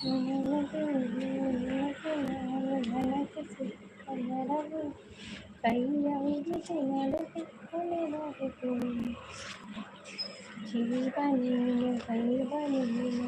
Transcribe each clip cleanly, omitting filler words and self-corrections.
ನನಗೆ ಸಿಕ್ಕ ನೆರವು ಕೈಯ ಹಿಡಿದು ನಡೆಸಿಕೊಳ್ಳಲಾರೆವು. ಜೀವ ನೀನು, ದೈವ ನೀನು.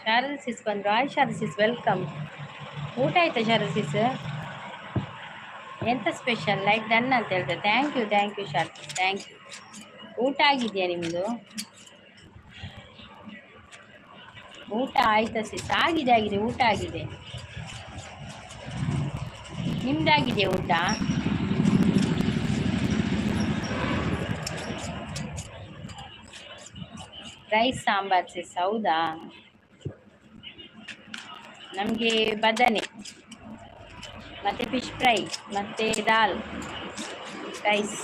ಶಾರದಾ ಸಿಸ್ ಬಂದರು. Hi Sharada sis, welcome. ಊಟ ಆಯ್ತಾ ಶಾರದಾ ಸಿಸ್? ಎಂತ ಸ್ಪೆಷಲ್? ಲೈಕ್ ಡನ್ ಅಂತ ಹೇಳ್ತಾರೆ. Thank you, thank you Sharada, thank you. ಊಟ ಆಗಿದೆಯಾ ನಿಮ್ಮದು? ಊಟ ಆಯ್ತಾ ಸಿಸ್? ಆಗಿದೆ, ಆಗಿದೆ, ಊಟ ಆಗಿದೆ. ನಿಮ್ದಾಗಿದೆಯಾ ಊಟ? ರೈಸ್ ಸಾಂಬಾರ್ ಸಿಸ್, ಹೌದಾ? ನಮಗೆ ಬದನೆ ಮತ್ತು ಫಿಶ್ ಫ್ರೈ ಮತ್ತು ದಾಲ್ ರೈಸ್.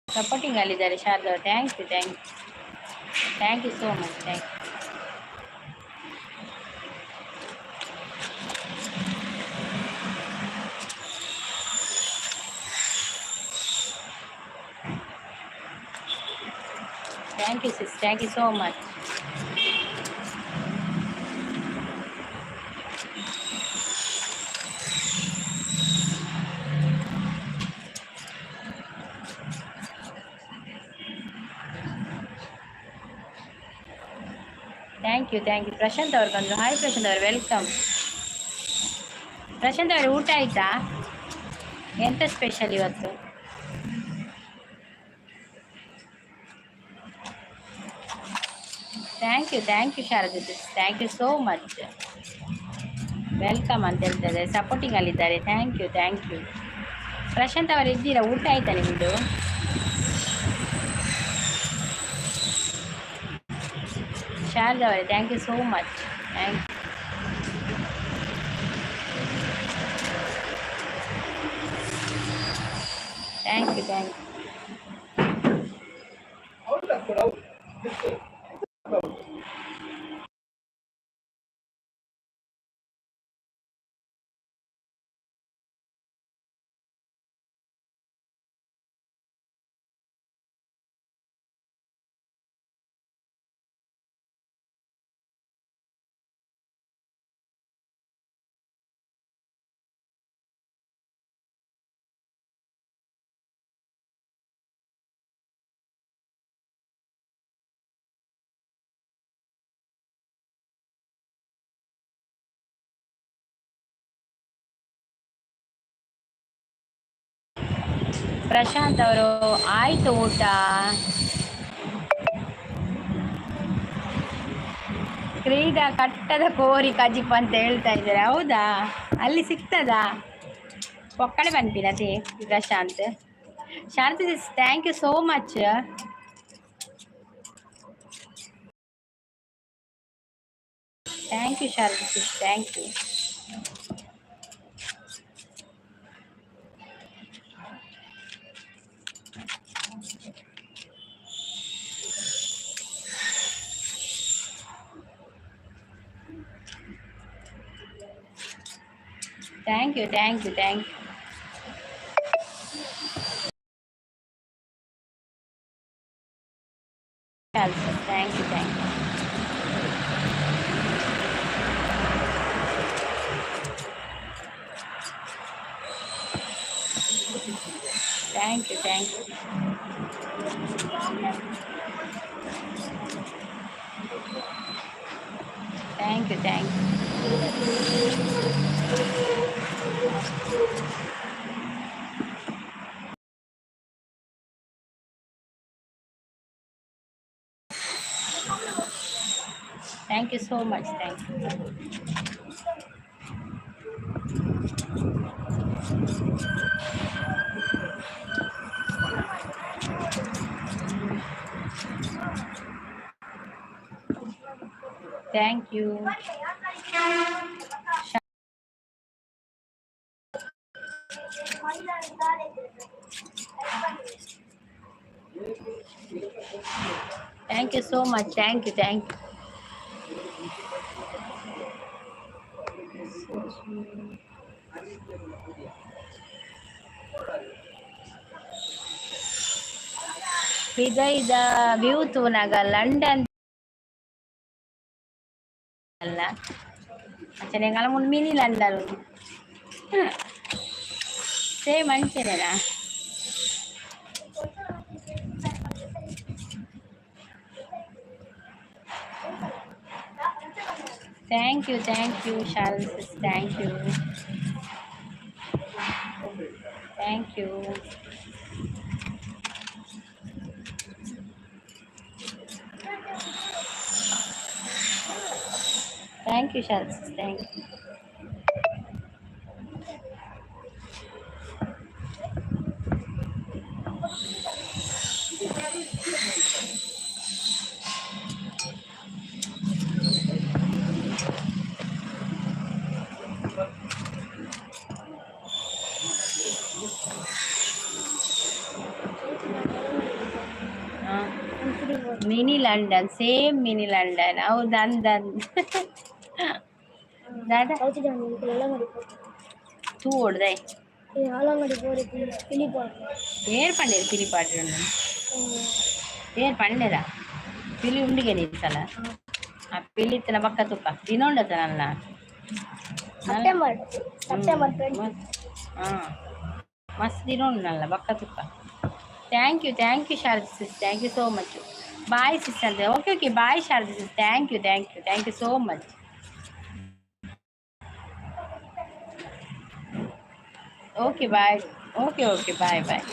ಸಪೋರ್ಟಿಂಗ್ ಅಲ್ಲಿದ್ದಾರೆ Sharada. Thank you, thank you, thank you so much, thank you. Thank you sis, thank you so much. Thank you, thank you. Prashanth ಅವ್ರು ಬಂದರು. ಹಾಯ್ ಪ್ರಶಾಂತ್ ಅವರು, welcome. Prashant ಅವರು, ಊಟ ಆಯ್ತಾ? ಎಂತ ಸ್ಪೆಷಲ್ ಇವತ್ತು? Thank you, thank you Sharada, thank you so much. Welcome ಅಂತ ಹೇಳ್ತಾರೆ, supporting ಅಲ್ಲಿದ್ದಾರೆ. Thank you, thank you. Prashanth ಅವರು ಇದ್ದೀರಾ? ಊಟ ಆಯ್ತಾ ನಿಮ್ಮದು? ಶಾರದಾ ಅವರೇ, thank you so much, thank you. Thank you, thank you. Prashant ಅವರು, ಆಯ್ತು ಊಟ. ಕ್ರೀಡಾ ಕಟ್ಟದ ಕೋರಿ ಕಜಿಪ ಅಂತ ಹೇಳ್ತಾ ಇದ್ದಾರೆ. ಹೌದಾ? ಅಲ್ಲಿ ಸಿಗ್ತದಾ? ಒಕ್ಕಡೆ ಪನ್ಪಿನತೆ Prashant. Shanti, thank you so much. Thank you Sharada, thank you. Thank you, thank you, thank you. Thank you, thank you. Thank you, thank you. Thank you, thank you. Thank you so much. Thank you. Thank you. Thank you so much. Thank you. Thank you. ಪಿದೈದ view ತೂನಗ London ಅಲ್ಲ ಅಂಚನೆ ಎಂಕಲ್ನ ಮೂಲು ಮಿನಿ London same ಅಂಚೆನೇನಾ? Thank you, thank you, Sharon sis. Thank you. Thank you. Thank you, Sharon sis. Thank you. Mini London, same mini London. ಹೌದು ಅಂದನ್ ದಾದಾ ತೂ ಹೊಡ್ದೆ. ಏರ್ ಪಂಡೇರು ಪಿಲಿ ಪಾಡ್ರು? ಏರ್ ಪಂಡೇರ ಪಿಲಿ ಉಂಡಿಗೆ ನೀಸಲ. ಆ ಪಿಲಿ ಇತ್ತಿನ ಬಕ್ಕ ತುಪ್ಪ ದಿನ ಉಂಡತ ನನ್ನ. ಸೆಪ್ಟೆಂಬರ್ ಸೆಪ್ಟೆಂಬರ್ 20. ಹಾಂ, ಮಸ್ತ್ ದಿನ ಉಂಡಲ್ಲ ಬಕ್ಕ ತುಪ್ಪ. Thank you, thank you Sharada sis, thank you so much. Bye sis ಅಂತ. Okay okay, bye Sharada sis. Thank you, thank you, thank you so much. Okay, bye. Okay okay, bye bye.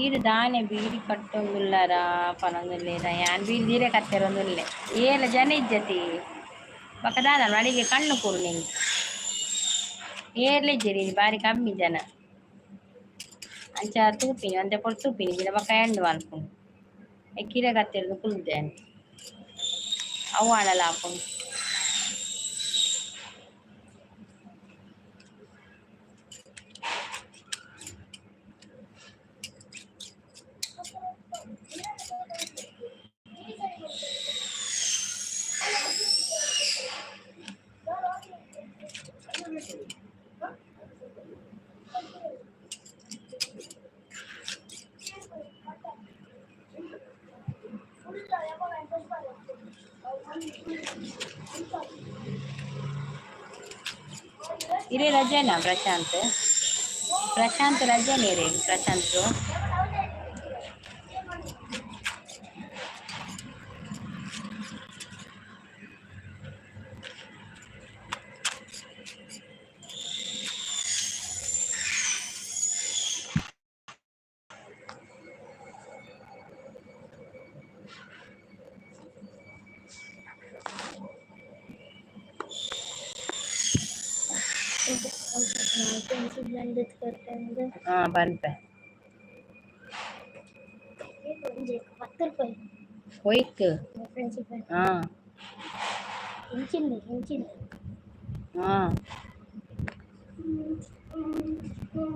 ಈರ್ ದಾನೆ ಬೀಡಿ ಕಟ್ಟೊಂದುಲ್ಲಾರ ಪನೊಂದುಲ್ಲೇರ? ಯಾನ್ ಬೀಡಿ ದೀರೆ ಕತ್ತೆರೊಂದುಲ್ಲೆ. ಏಲ ಜನ ಇಜ್ಜತಿ ಬೊಕ ದಾದ ಅಡಿಗೆ ಕಣ್ಣು ಕೂರು ನಿಂಗೆ. ಏರ್ಲ ಇಜ್ಜೆರ್ ಇನಿ, ಬಾರಿ ಕಮ್ಮಿ ಜನ. ಅಂಚ ತೂಪಿನಿ ಒಂತೆ ಪೊರ್ತು ತೂಪಿನಿ ಜಿಡ ಬೊಕ ಎಂಡ್ ಮಲ್ಪುಂಡು. ಕಿರೆ ಕತ್ತೆರ್ದು ಕುಲ್ದೆ. ಅವು ಆಂಡಲ ಆಪುಂಡು. ಇರೇ ರಜೆನಾ ಪ್ರಶಾಂತ್? ಪ್ರಶಾಂತ್ ರಜೆನೇ ರೇ ಪ್ರಶಾಂತ್? Friendship band ಕೊಟ್ಟಂದು. ಹಾಂ, ಪನ್ಪೆ. ಒಂಜಿ 10 ರೂಪಾಯಿ. ಒಯ್ಕ್? Friendship band. ಹಾಂ. ಇಂಚಿಂದು ಇಂಚಿಂದು. ಹಾಂ. ಹ್ಞೂ.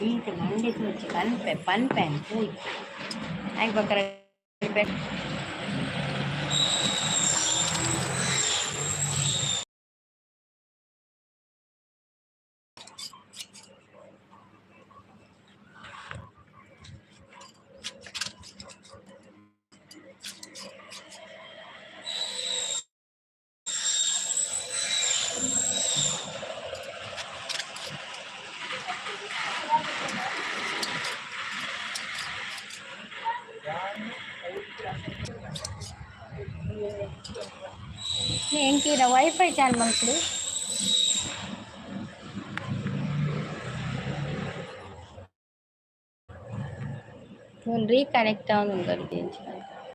ಈತ ಮಂಡೆ ಮುಂಚೆ ಪನ್ಪೆ ಪನ್ಪೆ ಪೂಯ್ ಆಯ್ತು ಬಕ್ಕರೆ. ಎಂಕೀರ ವೈಫೈ ಚಾನ್ ಮಲ್ಪುಡು. ಫೋನ್ ರೀಕನೆಕ್ಟ್ ಆವೊಂದುಂಡು. ಎಂಚಿನ?